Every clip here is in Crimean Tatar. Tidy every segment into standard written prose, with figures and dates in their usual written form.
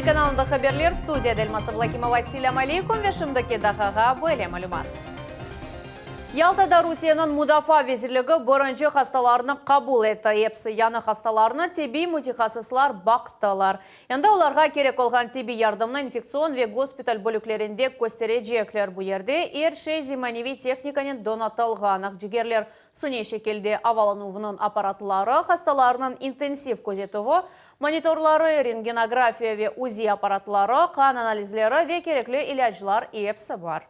Telekanalında haberler, studiyada Elmaz Ablâkimova. Selâm aleyküm ve şimdiki daqiqağa böyle malümat. Yaltada Rusiyeniñ Mudafaa vezirligi birinci hastalarnı qabul etti. Episi yañı hastalarnı tibbiy mütehassıslar baqtılar. Endi olarğa kerek olğan tibbiy yardımnı infektsion ve gospital bölüklerinde kösterecekler. Bu yerde er şey zemaneviy tehnikanen donatılğan, aqcigerler suniy şekilde avalanuvnıñ apparatları, hastalarnıñ intensiv közetüvi monitorları, rentgenografiya ve UZI apparatları, qan analizleri ve kerekli ilâclar episi bar.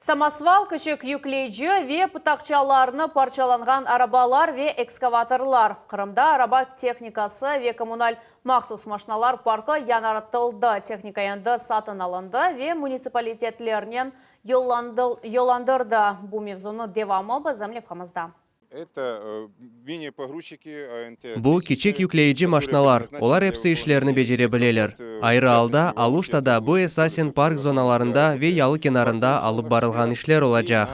Samosval, kiçik yükleyici ve pıtaqçalarnı parçalanğan arabalar ve ekskavatorlar. Qırımda araba tehnikası ve kommunal mahsus maşnalar parkı yañartıldı. Tehnika endi satın alındı ve munitsipalitetlernen yollandırdı. Bu mevzunıñ devamı bizim levhamızda. Bu, kiçik yükleyici maşnalar, olar episi işlerni becere bileler. Ayrı alda, Aluştada bu esasen park zonalarında ve yalı kenarında alıp barılğan işler olacaq.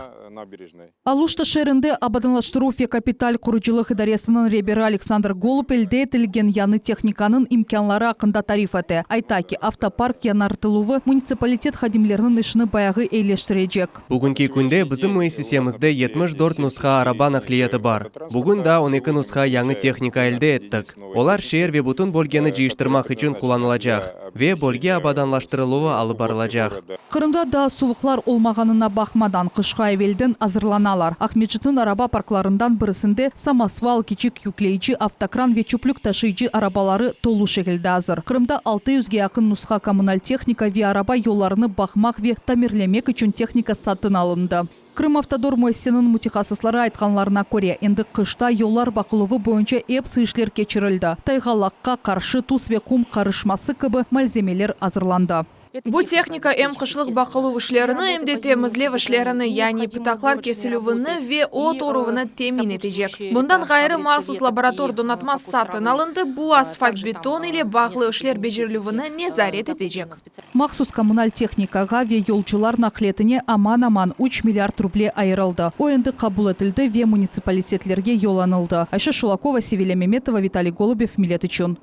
Aluşta şeerinde abadanlaştıruv ve kapital qurucılıq idaresiniñ reberi Aleksandr Golub elde etilgen yañı tehnikanıñ imkânları aqqında tarif ete. Ayta ki, avtopark yañartıluvı munitsipalitet hadimleriniñ işini bayağı eyleştirecek. Bugünki künde bizim müessisemizde 74 nusha araba naqliyatı bar. Bugün daa 12 nusha yañı tehnika elde ettik. Olar şeer ve bütün bölgeni cıyıştırmaq içün qullanılacaq ve bölge abadanlaştırıluvı alıp barılacaq. Qırımda daa suvuqlar olmağanına baqmadan, qışqa evelden azırlanalar. Aqmescitniñ araba parklarından birisinde samosval, kiçik yükleyici, avtokran ve çöplük taşıyıcı arabaları tolu şekilde azır. Qırımda altı yüzge yaqın nusha kommunal tehnika ve araba yollarını baqmaq ve tamirlemek içün tehnika satın alındı. Krımavtodor müessiseniñ mütehassısları aytqanlarına köre, endi qışta yollar baqıluvı boyunca epsi işler keçirildi, tayğalaqqa qarşı tuz ve qum qarışması kibi malzemeler azırlandı. Bu tehnika em qışlıq baqıluv işlerini, em de temizlev işlerini, yani pıtaqlar kesilüvini ve ot oruvını temin etecek. Bundan ğayrı, mahsus laborator donatma satın alındı, bu asfalt-beton ile bağlı işler becerilüvini nezaret etecek. Mahsus kommunal tehnikağa ve yolcular naqliyetine aman-aman üç milliard ruble ayırıldı. O endi qabul etildi ve munitsipalitetlerge yollanıldı. Ayşe Şulakova, Sevilâ Memetova, Vitaliy Golubev, Millet içün.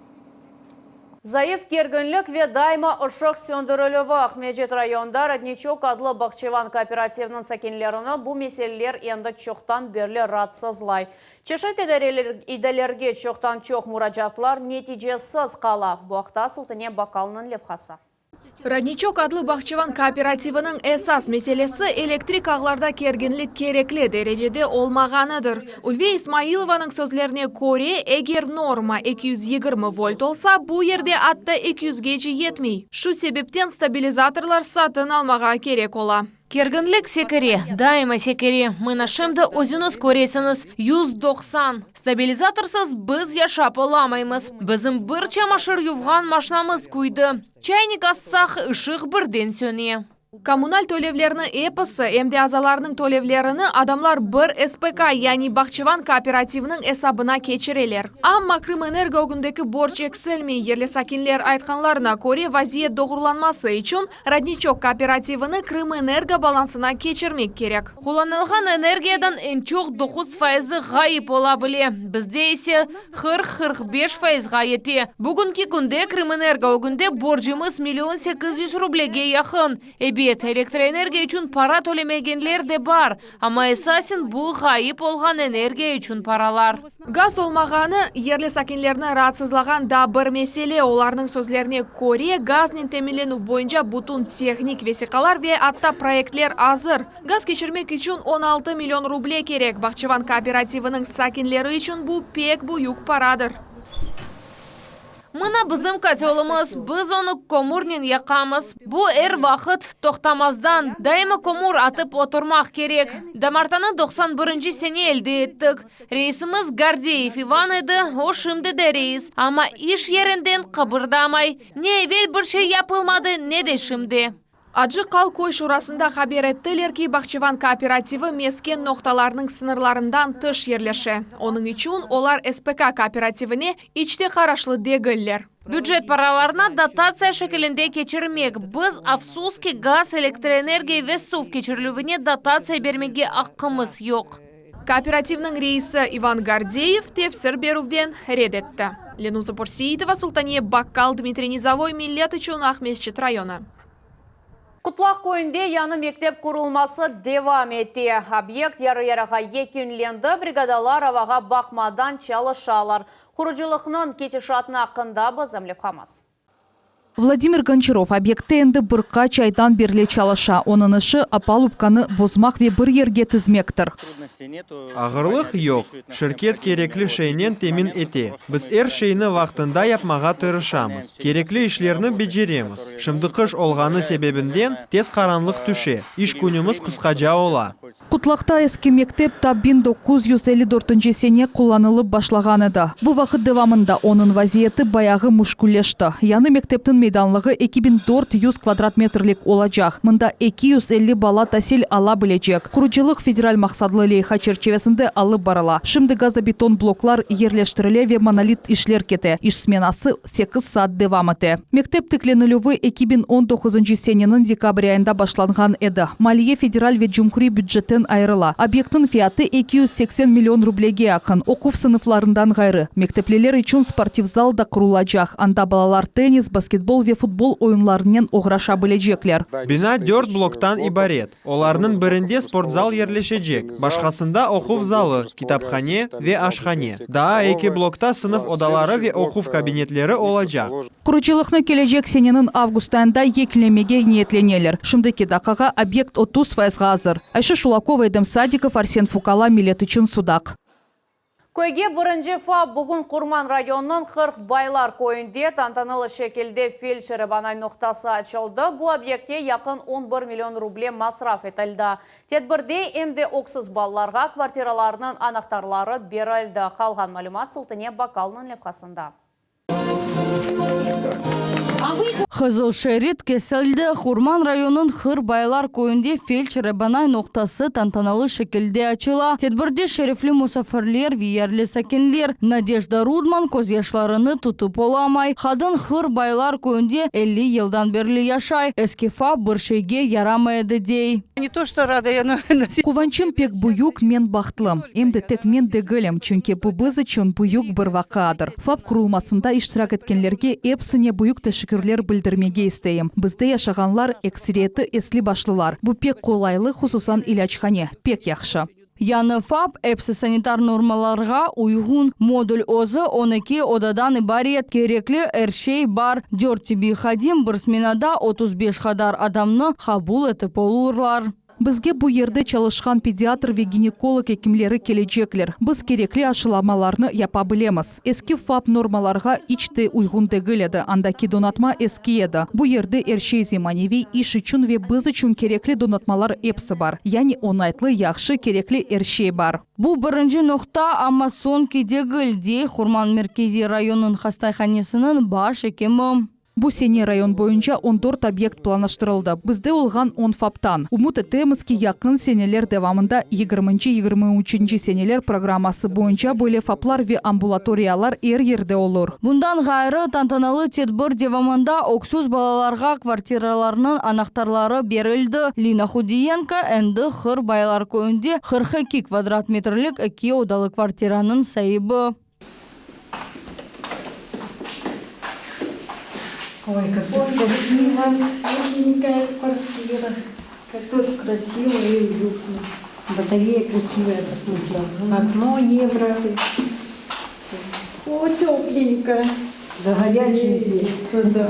Zayıf kerginlik ve daima ışıq söndürilüvi Aqmescit rayonında Rodniçok adlı bağçevan kooperativiniñ sakinlerini bu meseleler endi çoqtan berli raatsızlay. Çeşit idarelerge çoqtan-çoq muracaatlar neticesiz qala. Bu aqta Sultane Bakalnıñ levhası. Rodniçok adlı bağçevan kooperativiniñ esas meselesi, elektrik ağlarda kerginlik kerekli derecede olmağanıdır. Ülviye İsmailovanıñ sözlerine köre, eger norma 220 volt olsa, bu yerde atta eki yüzgece yetmey. Şu sebepten stabilizatorlar satın almağa kerek ola. Kerginlik sekire, daima sekire. Mına şimdi özüñiz köresiñiz, 190. Stabilizatorsız biz yaşap olamaymız. Bizim bir çamaşır yuvğan maşnamız küydi. Çaynik assaq, ışıq birden söne. Kommunal tölevlerni episi, em de azalarnıñ tölevlerini adamlar bir SPK, yani Bağçevan kooperativiniñ esabına keçireler. Amma Krımenergo ögündeki borc eksilmey. Yerli sakinler aytqanlarına köre, vaziyet doğrulanması içün Rodniçok kooperativini Krımenergo balansına keçirmek kerek. Qullanılğan energiyadan eñ çoq doquz fayızı ğayıp ola bile, bizde ise 40-45 fayızğa yete. Bugünki künde Krımenergo ögünde borcumız million 800 rublege yaqın. Ebet, elektroenergiya içün para tölemegenler de bar, amma esasen bu ğayıp olğan energiya içün paralar. Gaz olmağanı, yerli sakinlerni raatsızlağan daa bir mesele. Olarnıñ sözlerine köre, gaznen teminlenüv boyunca bütün tehnik vesiqalar ve atta proyektler azır. Gaz keçirmek içün 16 million ruble kerek. Bağçevan kooperativiniñ sakinleri içün bu pek büyük paradır. Mına bizim kotelımız, biz onı kömürnen yaqamız. Bu er vaqıt, toqtamazdan, daima kömür atıp oturmaq kerek. Damartanı 91-nci sene elde ettik. Reisimiz Gordeyev İvan edi, o şimdi de reis, amma iş yerinden qıbırdamay. Ne evel bir şey yapılmadı, ne de şimdi. Acı Qal köy şurasında haber ettiler ki, Bağçevan kooperativi mesken noqtalarnıñ sıñırlarından tış yerleşe. Onıñ içün olar SPK kooperativine iç te qaraşlı degiller. Bücet paralarını dotatsiya şekilinde keçirmek. Biz, afsus ki, gaz, elektroenergiya ve suv keçirilüvine dotatsiya bermege aqqımız yoq. Kooperativniñ reisi İvan Gordeyev tefsir berüvden red etti. Lenuza Porseitova, Sultaniye Bakkal, Dmitriy Nizovoy, Millet içün, Aqmescit rayonı. Qutlaq köyünde yañı mektep qurulması devam ete. Obyekt yarı-yarığa yekünlendi, brigadalar avağa baqmadan çalışalar. Qurucılıqnıñ ketişatını aqqında bizim levhamız. Vladimir Gonçarov obyektte endi bir qaç aydan berli çalışa. Onıñ işi, opalubkanı bozmaq ve bir yerge tizmektir. Ağırlıq yoq, şirket kerekli şeynen temin ete. Biz er şeyni vaqtında yapmağa tırışamız, kerekli işlerni beceremiz. Şimdi qış olğanı sebebinden tez qaranlıq tüşe, iş künümiz qısqaca ola. Qutlaqta eski mektep ta 1954 sene qullanılıp başlağan edi. Bu vaqıt devamında onıñ vaziyeti bayağı müşkülleşti. Yañı mektepniñ meydanlığı 2400 kvadrat metrlik olacaq, mında 250 bala tasil ala bilecek. Qurucılıq federal maqsatlı leyha çerçivesinde alıp barıla. Şimdi gazobeton bloklar yerleştirile ve monolit işler kete. İş smenası sekiz saat devam ete. Mektep tiklenilüvi 2019 seneniñ dekabr ayında başlanğan edi. Maliye federal ve cumhuriy bücetten ayırıla. Obyektniñ fiyatı 280 million rublege yaqın. Oquv sınıflarından ğayrı, mektepliler içün sportiv zal da qurulacaq, anda balalar tennis, basketbol ve futbol oyunlarınen oğraşa bilecekler. Bina dört bloktan ibaret. Olarnıñ birinde sportzal yerleşecek, başqasında oquv zalı, kitaphane ve aşhane. Daa eki blokta sınıf odaları ve oquv kabinetleri olacaq. Qurucılıqnı kelecek seneniñ avgust ayında yekünlemege niyetleneler. Şimdiki daqqağa obyekt 30 fayızğa azır. Ayşe Şulakova, Edem Sadikov, Arsen Fukala, Millet içün, Sudaq. Köyge birinci FAP bugün Qurman rayonınıñ 40 Baylar köyünde tantanalı şekilde feldşer-ebanay noqtası açıldı. Bu obyektke yaqın 11 million ruble masraf etildi. Tedbirde em de öksüz balalarğa kvartiralarnıñ anahtarları berildi. Qalğan malümat Sultane Bakalnıñ levhasında. Qızıl şerit kesildi. Qurman rayonınıñ Hır Baylar köyünde feldşer-ebanay noqtası tantanalı şekilde açıla. Tedbirde şerefli musafirler ve yerli sakinler. Nadejda Rudman közyaşlarını tutıp olamay. Qadın Hır Baylar köyünde 50 yıldan berli yaşay. Eski FAP bir şeyge yaramay edi, dey. Quvançım pek büyük, men bahtlım. Em de tek men degilim, çünki bu biz içün büyük bir vaqiadır. FAP qurulmasında iştirak etkenlerge epsine büyük teşekkürler bildirmege isteyim. Bizde yaşağanlar, ekseriyeti esli-başlılar. Bu pek qolaylı, hususan ilâchane, pek yahşı. Yañı FAP epsi sanitar normalarğa uyğun. Modul özü 12 odadan ibaret, kerekli er şey bar. Dört tibbiy hadim bir smenada 35 qadar adamnı qabul etip olurlar. Bizge bu yerde çalışqan pediatr ve ginekolog ekimleri kelecekler. Biz kerekli aşılamalarnı yapa bilemiz. Eski FAP normalarğa iç te uyğun degil edi, andaki donatma eski edi. Bu yerde er şey zemaneviy, iş içün ve biz içün kerekli donatmalar epsi bar. Yani oñaytlı, yahşı, kerekli er şey bar. Bu birinci noqta, amma soñki degil, dey Qurman merkeziy rayonınıñ hastahanesiniñ baş ekimi. Bu sene rayon boyunca 14 obyekt planlaştırıldı, bizde olğan on FAPtan. Ümüt etemiz ki, yaqın seneler devamında yigirminci, 23-nci seneler programması boyunca böyle FAPlar ve ambulatoriyalar er yerde olur. Bundan ğayrı, tantanalı tedbir devamında öksüz balalarğa kvartiralarnıñ anahtarları berildi. Lina Hudiyenko endi Hır Baylar köyünde 42 kvadrat metrlik eki odalı kvartiranıñ saibi. Ой, какой красивая, светленькая квартира. Как тут красиво и уютно. Батарея красивая, посмотрела. Окно евро. О, тепленькая. Да, горяченькие. Да.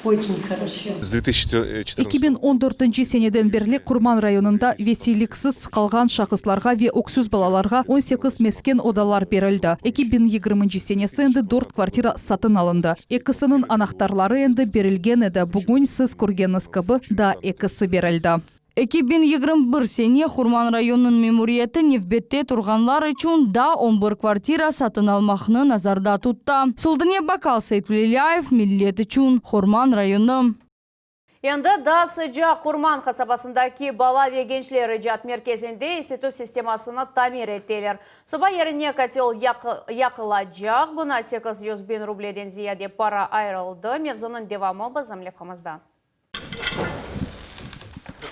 Очень хорошо. С 2014 2014 seneden berli Qurman rayonında vesiyliksiz qalğan şahıslarğa ve öksüz balalarğa 18 mesken odalar berildi. 2020 senesi endi 4 kvartira satın alındı. Ekisiniñ anahtarları endi berilgen edi. Bugün siz körgeniñiz kibi daa ekisi berildi. 2021 sene Qurman rayonınıñ memuriyeti nevbette turğanlar içün daa 11 kvartira satın almaqnı nazarda tutta. Sultane Bakal, Seytveliayev, Millet içün, Qurman rayonı. Endi daa sıcaq Qurman qasabasındaki bala ve gençler icat merkezinde isituv sistemasını tamir eteler. Soba yerine kotel yaqılacaq. Buña 800 biñ rubleden ziyade para ayırıldı. Mevzunıñ devamı bizim levhamızda.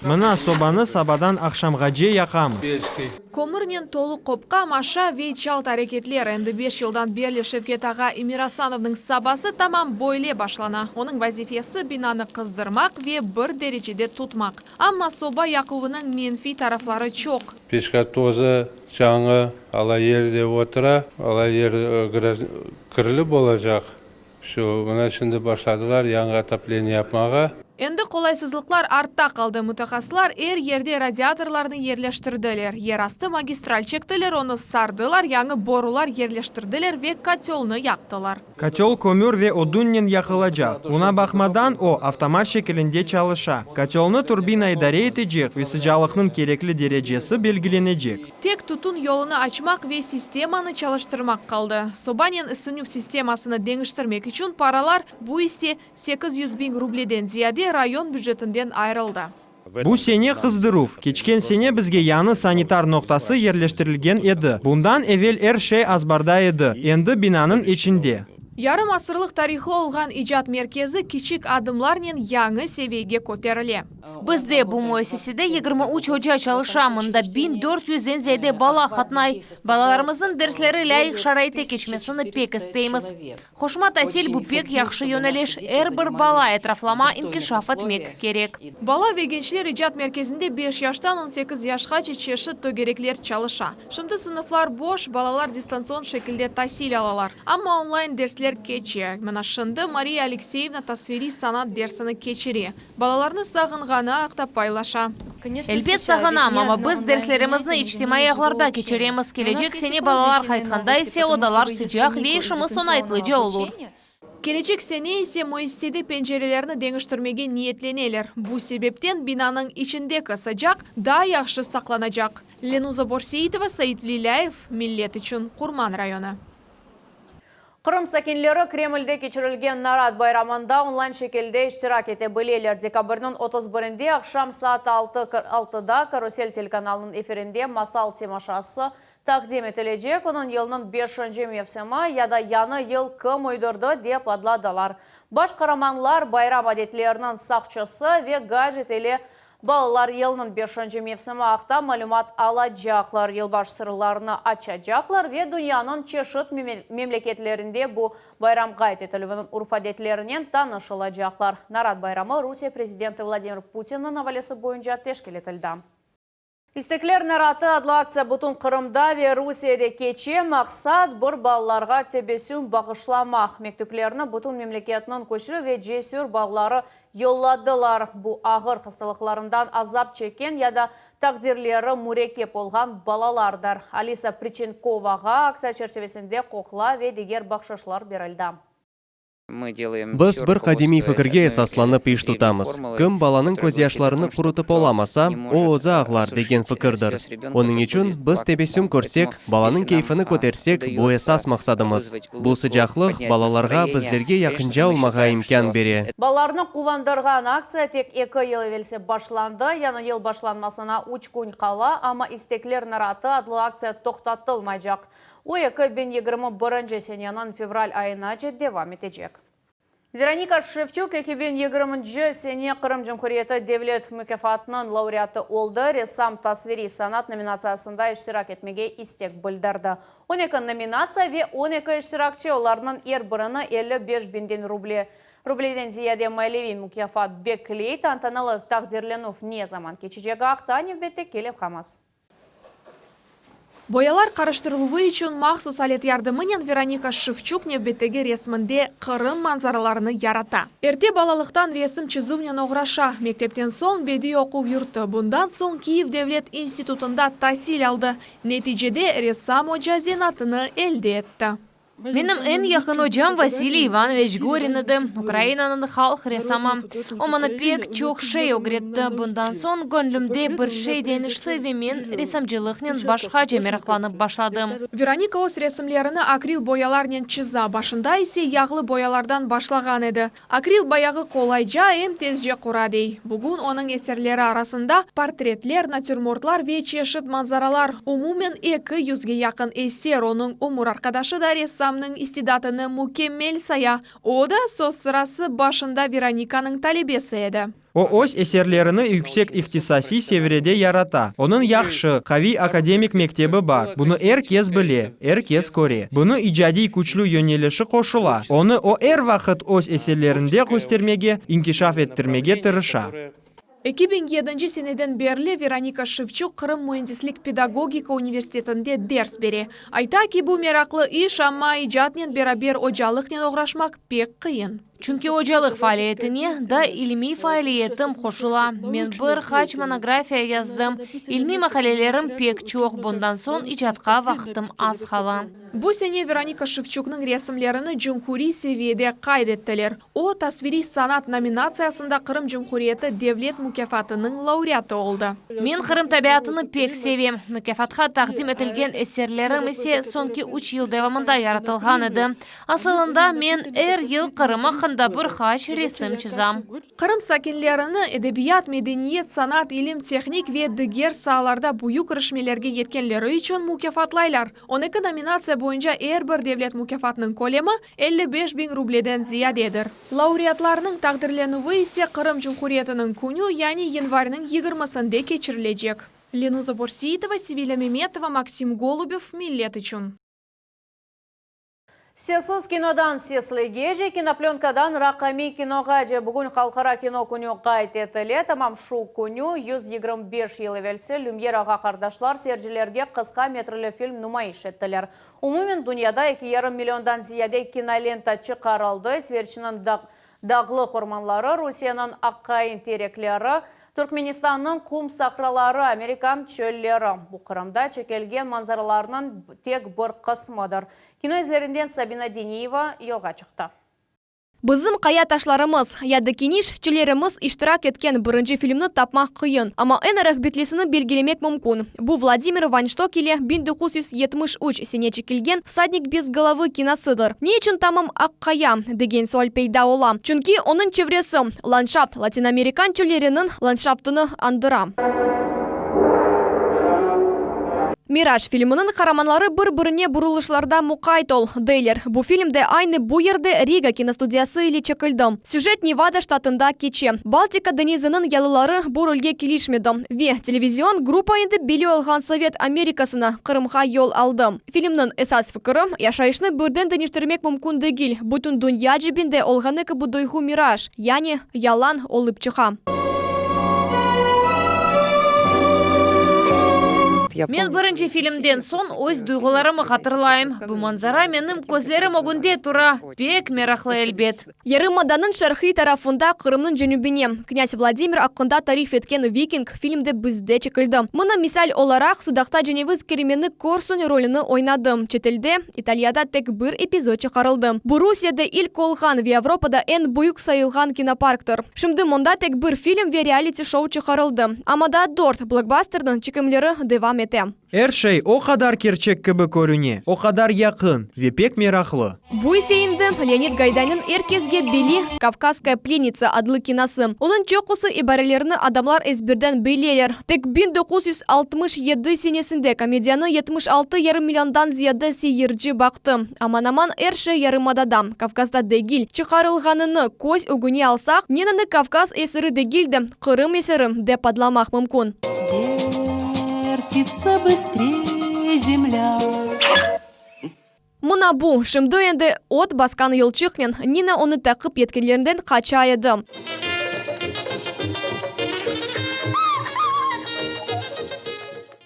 Mına, sobanı sabadan aqşamğace yaqamız. Kömürnen tolu qopqa, maşa ve çalt areketler. Endi beş yıldan berli Şevket ağa Emirasanovnıñ sabası tamam böyle başlana. Onıñ vazifesi, binanı qızdırmaq ve bir derecede tutmaq. Amma soba yaquvınıñ menfiy tarafları çoq. Peçka tozı, çañı ala yerde otura, ala yer kirli bolacaq. Şu, mına şimdi başladılar yañı otopleniye yapmağa. Endi qolaysızlıqlar artta qaldı. Mütehassıslar er yerde radiatorlarnı yerleştirdiler, yerastı magistral çektiler, onı sardılar, yañı borular yerleştirdiler ve kotelnı yaqtılar. Kotel kömür ve odunnen yaqılacaq. Buña baqmadan, o, avtomat şekilinde çalışa. Kotelnı turbina idare etecek ve sıcalıqnıñ kerekli derecesi belgilenecek. Tek tütün yolunı açmaq ve sistemanı çalıştırmaq qaldı. Sobanen isinüv sistemasını deñiştirmek içün paralar, bu ise 800 biñ rubleden ziyade, rayon bücetinden ayırıldı. Bu sene qızdıruv. Keçken sene bizge yañı sanitar noqtası yerleştirilgen edi. Bundan evel er şey azbarda edi, endi binanıñ içinde. Yarım asırlıq tarihı olğan icat merkezi kiçik adımlarnen yañı seviyege köterile. Bizde bu müessisede 23 oca çalışa, mında 1400 yüzden ziyade bala qatnay. Balalarımıznıñ dersleri lâyıq şaraitte keçmesini pek isteymiz. Qoşma tasil, bu pek yahşı yöneliş, er bir bala etraflama inkişaf etmek kerek. Bala ve gençler icat merkezinde beş yaştan on sekiz yaşqace çeşit tögerekler çalışa. Şimdi sınıflar boş, balalar distantsion şekilde tasil alalar. Amma onlayn dersler keçe. Mına şimdi Mariya Alekseyevna tasviriy sanat dersini keçire. Balalarnı sağınğanı aqta paylaşa. Elbet sağınam, amma biz derslerimizni içtimaiy ağlarda keçiremiz. Kelecek sene balalar qaytqanda ise odalar sıcaq ve işimiz oñaytlıca olur. Kelecek sene ise müessisede pencerelerni deñiştirmege niyetleneler. Bu sebepten binanıñ içindeki sıcaq daa yahşı saqlanacaq. Lenuza Borseitova, Sait Lilâyev, Millet içün, Qurman rayonı. Qırım sakinleri Kremlde keçirilgen Narat bayramında onlayn şekilde iştirak ete bileler. Dekabrniñ 31-inde aqşam saat altıda Karusel telekanalınıñ efirinde masal temaşası taqdim etilecek. Onıñ yılnıñ beşinci mevsimi ya da Yañı yıl kim uydurdı dep adladılar. Baş qaramanlar, bayram adetleriniñ saqçısı ve gadjet ile Balalar yılnıñ beşinci mevsimi aqta malümat alacaqlar, yılbaş sırlarını açacaqlar ve dünyanıñ çeşit memleketlerinde bu bayram qayd etilüviniñ urf-adetlerinen tanış olacaqlar. Narat bayramı Rusiye prezidenti Vladimir Putinniñ avalesi boyunca teşkil etildi. İstekler naratı adlı aktsiya bütün Qırımda ve Rusiyede keçe. Maqsat, bir balalarğa tebessüm bağışlamaq. Mektüplerni bütün memleketniñ küçlü ve cesür balaları Yolladılar. Bu ağır hastalıqlarından azap çekken ya da taqdirleri mürekkep olğan balalardır. Alisa Priçenkovağa aktsiya çerçivesinde qoqla ve diger bahşışlar berildi. Biz bir qadimiy fikirge esaslanıp iş tutamız, kim balanıñ közyaşlarını qurutıp olamasa, o özü ağlar, degen fikirdir. Onıñ içün, biz tebessüm körsek, balanıñ keyfini kötersek, bu esas maqsadımız. Bu sıcaqlıq balalarğa bizlerge yaqınca olmağa imkân bere. Balalarnı quvandırğan aktsiya tek eki yıl evelsi başlandı. Yañı yıl başlanmasına üç kün qala, amma İstekler naratı adlı aktsiya toqtatılmaycaq. O, 2021 seneniñ fevral ayınace devam etecek. Veronika Şevçuk 2020 sene Qırım Cumhuriyeti Devlet mukâfatınıñ laureatı oldı. Ressam tasviriy sanat nominatsiyasında iştirak etmege istek bildirdi. On eki nominatsiya ve on eki iştirakçi, olarnıñ er birini 55 biñden ruble, rubleden ziyade maliyeviy mukâfat bekley. Tantanalı taqdirlenüv ne zaman keçecegi aqta nevbetteki levhamız. Boyalar qarıştırıluvı içün mahsus alet yardımınen Veronika Şevçuk nevbetteki resminde Qırım manzaralarını yarata. Erte balalıqtan resim çizüvnen oğraşa. Mektepten soñ bediy oquv yurtu, bundan soñ Kiyev devlet institutında tasil aldı. Neticede ressam oca zenaatını elde etti. Menim eñ yaqın ocam Vasiliy İvanoviç Gorin edi, Ukrainanıñ halq ressamı. O maña pek çoq şey ögretti. Bundan soñ göñlümde bir şey deñişti ve men ressamcılıqnen başqaca meraqlanıp başladım. Veronika öz resimlerini akril boyalarnen çıza, başında ise yağlı boyalardan başlağan edi. Akril bayağı qolayca em tezce qura, dey. Bugün onıñ eserleri arasında portretler, natürmortlar ve çeşit manzaralar, umumen eki yüzge yaqın eser. Onıñ ömür arqadaşı da ressam. ressamnıñ istidatını mükemmel saya. O da, söz sırası, başında Veronikanıñ talebesi edi. O öz eserlerini yüksek ihtisasiy sevirede yarata. Onıñ yahşı, qaviy akademik mektebi bar, bunı er kes bile, er kes köre. Bunı icadiy küçlü yönelişi qoşula, onı o er vaqıt öz eserlerinde köstermege, inkişaf ettirmege tırışa. 2007 seneden berli Veronika Şevçuk Qırım müendislik-pedagogika universitetinde ders bere. Ayta ki, bu meraqlı iş, amma icatnen beraber ocalıqnen oğraşmaq pek qıyın. Çünki ocalıq faaliyetine da ilmiy faaliyetim qoşula. Men bir qaç monografiya yazdım, ilmiy maqalelerim pek çoq, bundan soñ icatqa vaqtım az qala. Bu sene Veronika Şevçuknıñ resimlerini cumhuriy seviyede qayd ettiler. O, Tasviriy sanat nominatsiyasında Qırım Cumhuriyeti Devlet mukâfatınıñ laureatı oldı. Men Qırım tabiatını pek sevem. Mukâfatqa taqdim etilgen eserlerim ise soñki üç yıl devamında yaratılğan edi. Asılında, men er yıl Qırım aqqında bir qaç resim çızam. Qırım sakinlerini edebiyat, medeniyet, sanat, ilim, tehnik ve diger saalarda büyük irişmelerge yetkenleri içün mukâfatlaylar. On eki nominatsiya boyunca er bir devlet mukâfatınıñ kölemi 55 biñ rubleden ziyadedir. Laureatlarnıñ taqdirlenüvi ise Qırım Cumhuriyetiniñ künü, yani yanvarniñ 20-sinde keçirilecek. Lenuza Borseyitova, Sevilya Memetova, Maksim Golubev, Millet içün. Sessiz kinodan sesligece, kinoplenkadan raqamiy kinoğace bugün Halqara kino künü qayd etile. Tamam şu künü 125 yıl evelsi Lümyer ağa qardaşlar seyircilerge qısqa metrli film numayış ettiler. Umumen dünyada 2,5 milliondan ziyade kinolenta çıqarıldı. Isveçniñ dağlıq ormanları, Rusiyeniñ aqqayın terekleri, Turkmenistannıñ qum sahraları, Amerikan çölleri. Bu Qırımda çekilgen manzaralarnıñ tek bir qısmıdır. Kino izlerinden Sabina Deniyeva yolğa çıqtı. Bizim qaya taşlarımız ya da keniş çöllerimiz iştirak etken birinci filmni tapmaq qıyın. Amma eñ rağbetlisini belgilemek mümkün. Bu Vladimir Vaynştok ile 1973 sene çekilgen Всадник без головы kinosıdır. Ne içün tamam Aqqaya degen sual peyda ola? Çünki onıñ çevresi, landşaft Latin-Amerikan çölleriniñ landşaftını añdıra. Miraj filminiñ qaramanları bir-birine burulışlarda muqayt ol, deyler. Bu film de aynı bu yerde Riga kinostudiyası ile çekildi. Süjet Nevada ştatında keçe. Baltika deñiziniñ yalıları bu rolge kelişmedi ve televizion gruppa endi belli olğan Sovet Amerikasına, Qırımğa yol aldı. Filmniñ esas fikri, yaşayışnı birden deñiştirmek mümkün degil, bütün dünya cebinde olğanı kibi duyğu miraj, yani yalan olıp çıqa. Men birinci filmden soñ öz duyğularımı hatırlayım. Bu manzara menim közlerim ögünde tura. Pek meraqlı, elbet. Yarımadanıñ şarqiy tarafında Qırımnıñ cenübine, knâz Vladimir aqqında tarif etken Viking film de bizde çekildi. Mına misal olaraq, Sudaqta Ceneviz Kermeni Korsun rolüni oynadı. Çetelde, İtaliyada tek bir epizod çıqarıldı. Bu Rusiyede ilk olğan ve Avropada eñ büyük sayılğan kinoparktır. Şimdi mında tek bir film ve realiti-şou çıqarıldı. Amma daa dört blokbasterniñ çekimleri devam ete. Er şey o qadar kerçek kibi körüne, o qadar yaqın ve pek meraqlı. Bu ise endi Leonid Gaydaynıñ er kesge belli Kavkazskaya plennitsa adlı kinosı. Onıñ çoqusı ibarelerini adamlar ezberden bileler. Tek 1967 senesinde komediyanı 76,5 milliondan ziyade seyirci baqtı. Aman-aman er şey yarımadada, Kavkazda degil, çıqarılğanını köz ögüne alsaq, Ninanı Kavkaz esiri degil de, Qırım esiri dep adlamaq mümkün. Вертится быстрее земля. Mına bu, şimdi endi ot basqan yolçıqnen Nina onı taqip etkenlerinden qaça edi.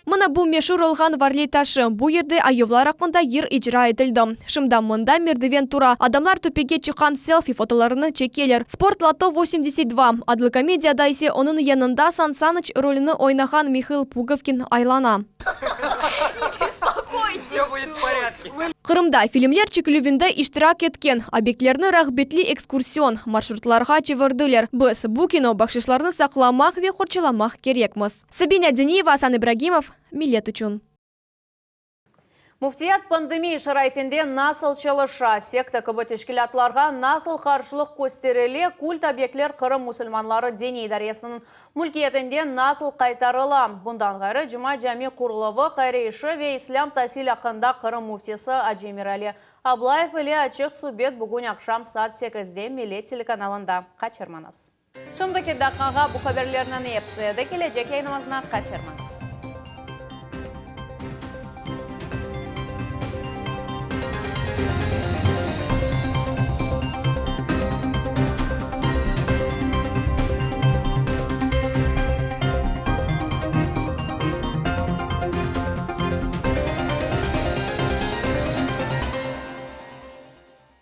Mına bu meşur olğan Varley taşı, bu yerde ayuvlar aqqında yır icra etildi. Şimdi mında merdiven tura, adamlar töpege çıqqan selfi fotolarını çekeler. Sport Loto 82 adlı komediyada ise onıñ yanında San Sanıç rolüni oynağan Mihail Pugovkin aylana. Qırımda filmler çekilüvinde iştirak etken obyektlerni rağbetli ekskursion marşrutlarğa çevirdiler. Biz bu kino bahşışlarını saqlamaq ve qorçalamaq kerekmiz. Sabina Deniyeva, Asan İbragimov, Millet içün. Müftiyat pandemiya şaraitinde nasıl çalışa, sekta kibi teşkilâtlarğa nasıl qarşılıq kösterile, kult obyektler Qırım musulmanları diniy idaresiniñ mülkiyetinde nasıl qaytarıla? Bundan ğayrı, Cuma cami quruluvı, hayriye işi ve islâm tasil aqqında Qırım müftisi Acı Emirali Ablayev ile açıq subet bugün aqşam saat sekizde Millet telekanalında. Qaçırmañız. Şimdiki daqqağa bu haberlerniñ episi edi. Kelecek yayınımıznı qaçırmañız.